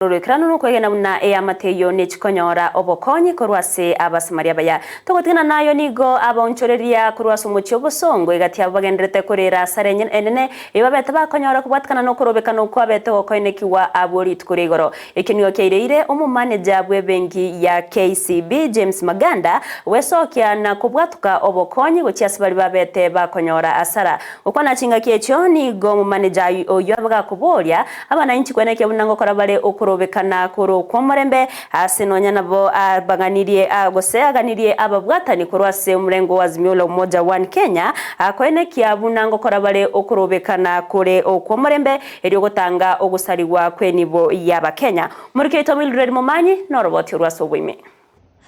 Oroikeranu nokwegena buna eamate eyio nechikonyora obokonyi korwa ase Abasamaria abaya. Togotigana nayo nigo abaonchoreria korwa ase omochie obosongo egati yabo bagendererete koreera asare enene eyio babete bakonyora kobwatekana nokorobekana okwo abete gokoenekigwa abwo rituko ria igoro. Ekio nigo kiaireire omomaneja bw'ebenki ya KCB James Maganda gwesokia na kobwatoka obokonyi gochia ase baria babete bakonyora asara. Gokwana chingaki echio nigo omomaneja oyio abe gakoboria Abanainchi kwenekia buna ngokora bare okorobekana kore okw'omorembe, ase nonya nabo abaganirie gose aganirie ababwatani korwa ase omorengo o Azimio la Umoja One Kenya, koenekia buna ngokora bare okorobekana kore okw'omorembe, erio gotanga ogosarigwa kw'enibo y'Abakenya. Omoriki oito Mildred Momanyi noroboti orwo ase oboime.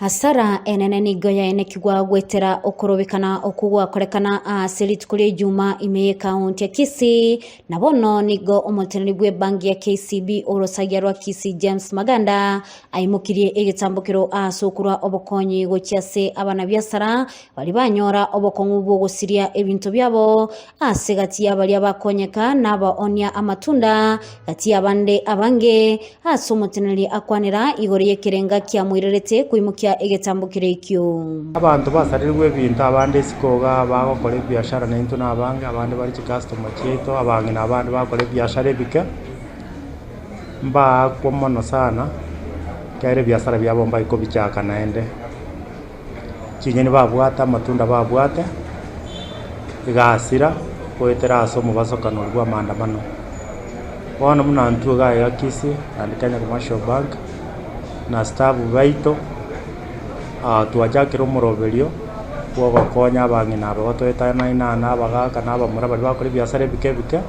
Hasara enene nigo yaenekigwa goetera okorobekana okwo gwakorekana ase rituko ria Ijuma ime y'ekaunti ya Kisii, na bono nigo omoteneneri bw'ebanki ya KCB orosagia rwa Kisii James Maganda aimokirie egetambokero ase okorwa obokonyi gochia ase abanabiasara baria banyora obokong'u bw'ogosiria ebinto biabo ase gati ya baria bakonyeka na abaonia amatunda gati y'abande abange Ase omoteneneri akwanera igoro y'ekerenga kiamoirerete koimokia egetambo keria ekio. Abanto basarirwe ebinto, abande isiko iga bagokora ebiashara naintwe nabange, abande bare chicustomer chiaito, abang'ina abande bagokora ebiashara ebike, mbaakwa mono sana, ekiagera ebiasara biabo mbari kobichaka naende. Chinyeni babwate, amatunda babwate, egasira goetera ase omobasokano oria bwa amaandamano. Bono buna intwe iga iga Kisii and Kenya Commercial Bank na staff baito, twachakire omoroberio bwa ogokonya abang'ina aba batoetanaine na abagaka na abamura baria bagokora ebiasara ebike ebike.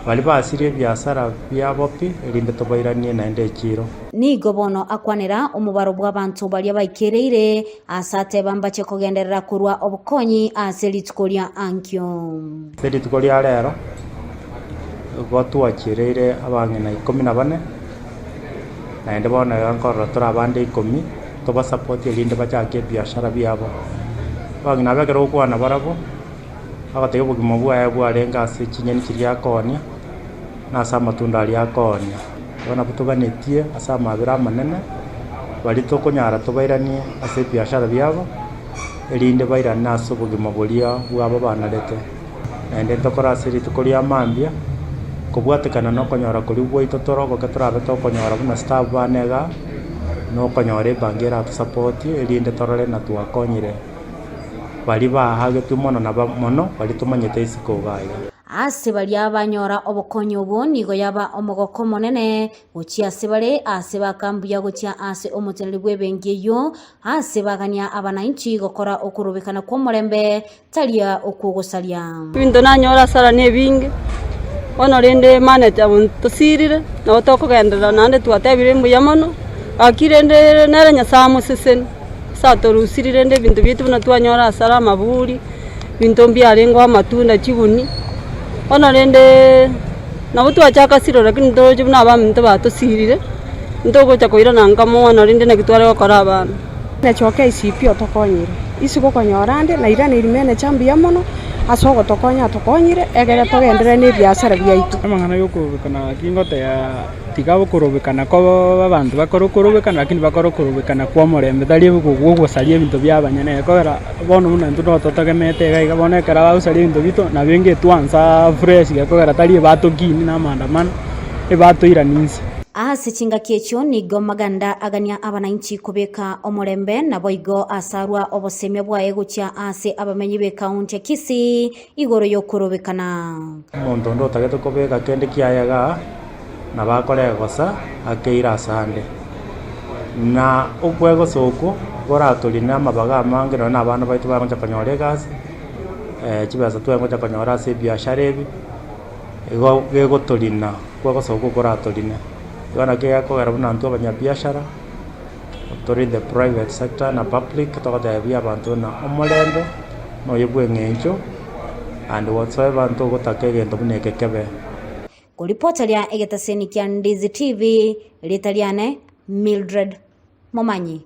Baria basirie ebiasara biabo pi, erinde tobairanie naende echiiro. Nigo bono akwanera omobaro bw'abanto baria baikereire, aase ateba mbache kogenderera korua obokonyi ase rituko ria ankio. Ase rituko ria rero igo twachireire abang'ina ikomi na bane, naende bono iga nkorora tore abande ikomi, tobasapoti erinde bachake ebiashara biabo. Abang'ina aba ekero ogokwana barabwo. Agatebia obogima bwaye bwarenge ase chinyeni chiria akoonia, na ase amatunda aria akoonia. Igo nabwo toganetie ase amabera amanene, baria tokonyara tobairanie ase ebiashara biabo, erinde bairane ase obogima boria bwabo banarete. Naende ntokore ase rituko ria mambia, kobwatekana na okonyora koria gwaito tore ogoke torabe tokonyora buna staff bane igaa, na okonyora ebango eratosapotie erinde torore na twakonyire. Baria baagetwe mono na mono baria tomanyete isiko iga iga. Ase baria banyora obokonyi obwo nigo yaba omogoko omonene gochia ase bare, ase baka mbuya gochia ase omoteneneri bw'ebenki eyio, ase bagania abanainchi gokora okorobekana kw'omorembe, taria okw'ogosaria. Ebinto nanyora asara nebinge, bono rende manager tosirire, nabo tokogenderera naende twatebire mbuya mono, gaki rende nere Nyasaye amoseseni. Ase atorusirie rende ebinto biaito buna twanyora asare amaburi, ebinto mbiarengeo amatunda chiguni, bono rende nabo twachaka siro lakini toroche buna abaminto batosirire, ntogocha koirana nka mono rende naki tware gokora abana. Manager o KCB otokonyire, isiko konyora ande nairaneiri manager mbuya mono ase ogotokonya atokonyire egere togenderere na ebiasara biaito. Amang'ana yokorobekana gaki ngoteaa. Tiga okorobekana kobe abanto bakore okorobekana, lakini bakore okorobekana kw'omorembe, tari ogosaria ebinto bia abanyene. Ekogera bono buna intwe nigo totegemete iga iga, bono ekero bagosaria ebinto biato, nabo enga etwansa fresh gekogera tari ebatokiini na amaandamano, ebatoirani inse. Ase chingaki echio nigo Maganda agania abanainchi kobeka omorembe, naboigo asarwa obosemia bwaye gochia ase abamenyi b'ekaunti ya Kisii igoro y'okorobekana. Omonto onde otagete kobeka kende kiaye igaa, nabo akoregosa akeire asande. Na okwegosa okwo koratorine amabaga amange nonye na abana baito bagocha konyora egasi, chibesa twagocha konyora ase ebiashara ebi, igo gegotorina, okwegosa okwo koratorine. Igo naki gekogera buna intwe abanyabiashara, tore in the private sector na public, togotebia abanto buna omorembe noyo bweng'encho and whatsoever ntogotaka egento buna eke kebe. Koripoteria egetaseni kia Ndizi TV, erieta riane Mildred Momanyi.